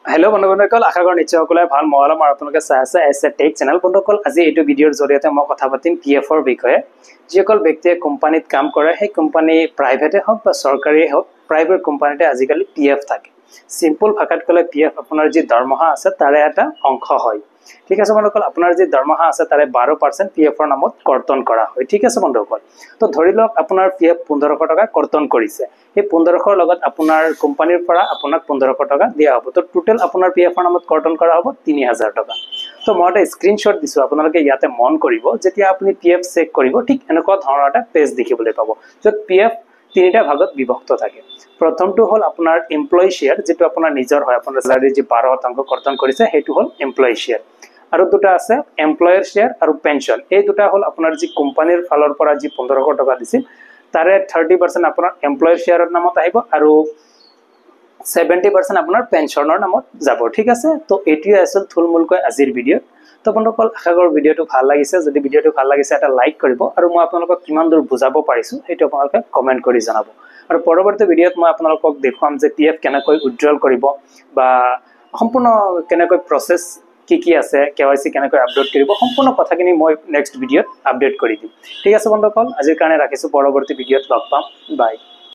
Hello' বন্ধু বান্ধৱীসকল, আশা কৰোঁ নিশ্চয় সকলোৱে ভাল। মই আলম আৰু আপোনালোকে চাই আছে এছ এ টেক চেনেল। বন্ধুসকল, আজি এইটো ভিডিঅ'ৰ জৰিয়তে মই কথা পাতিম পি এফৰ বিষয়ে। যিসকল ব্যক্তিয়ে কোম্পানীত কাম কৰে, সেই কোম্পানী প্ৰাইভেটে হওক বা চৰকাৰীয়ে হওক, প্ৰাইভেট কোম্পানীতে আজিকালি পি এফ থাকে। চিম্পল ভাষাত ক'লে পি এফ আপোনাৰ যি দৰমহা আছে তাৰে এটা অংশ হয়। ঠিক আছে বন্ধুসকল, আপোনাৰ যি দৰমহা আছে তাৰে 12% পি এফৰ নামত কৰ্তন কৰা হয়। ঠিক আছে বন্ধুসকল, তো ধৰি লওক আপোনাৰ পি এফ 1500 টকা কৰ্তন কৰিছে, সেই 1500ৰ লগত আপোনাৰ কোম্পানীৰ পৰা আপোনাক 1500 টকা দিয়া হ'ব। তো টোটেল আপোনাৰ পি এফৰ নামত কৰ্তন কৰা হ'ব 3000 টকা। তো মই এটা স্ক্ৰীনশ্বট দিছোঁ, আপোনালোকে ইয়াতে মন কৰিব। যেতিয়া আপুনি পি এফ চেক কৰিব, ঠিক এনেকুৱা ধৰণৰ এটা পেজ দেখিবলৈ পাব, য'ত পি এফ তিনিটা ভাগত বিভক্ত থাকে। প্ৰথমটো হ'ল আপোনাৰ এমপ্লয়ী শ্বেয়াৰ, যিটো আপোনাৰ নিজৰ হয়, আপোনাৰ চেলাৰী যি 12% কৰ্তন কৰিছে সেইটো হ'ল এমপ্লয়ী শ্বেয়াৰ। আৰু দুটা আছে, এমপ্লয়াৰ শ্বেয়াৰ আৰু পেঞ্চন। এই দুটা হ'ল আপোনাৰ যি কোম্পানীৰ ফালৰ পৰা যি 1500 টকা দিছিল, তাৰে 30% আপোনাৰ এমপ্লয়াৰ শ্বেয়াৰৰ নামত আহিব আৰু 70% আপোনাৰ পেঞ্চনৰ নামত যাব। ঠিক আছে, তো এইটোৱে আছিল থুলমূলকৈ আজিৰ ভিডিঅ'ত। তো বন্ধুসকল, আশা কৰোঁ ভিডিঅ'টো ভাল লাগিছে। যদি ভিডিঅ'টো ভাল লাগিছে, এটা লাইক কৰিব আৰু মই আপোনালোকক কিমান দূৰ বুজাব পাৰিছোঁ সেইটো আপোনালোকে কমেণ্ট কৰি জনাব। আৰু পৰৱৰ্তী ভিডিঅ'ত মই আপোনালোকক দেখুৱাম যে পি এফ কেনেকৈ উইড্ৰল কৰিব বা সম্পূৰ্ণ কেনেকৈ প্ৰচেছ কি কি আছে, কে ৱাই চি কেনেকৈ আপলোড কৰিব, সম্পূৰ্ণ কথাখিনি মই নেক্সট ভিডিঅ'ত আপডেট কৰি দিম। ঠিক আছে বন্ধুসকল, আজিৰ কাৰণে ৰাখিছোঁ, পৰৱৰ্তী ভিডিঅ'ত লগ পাম। বাই।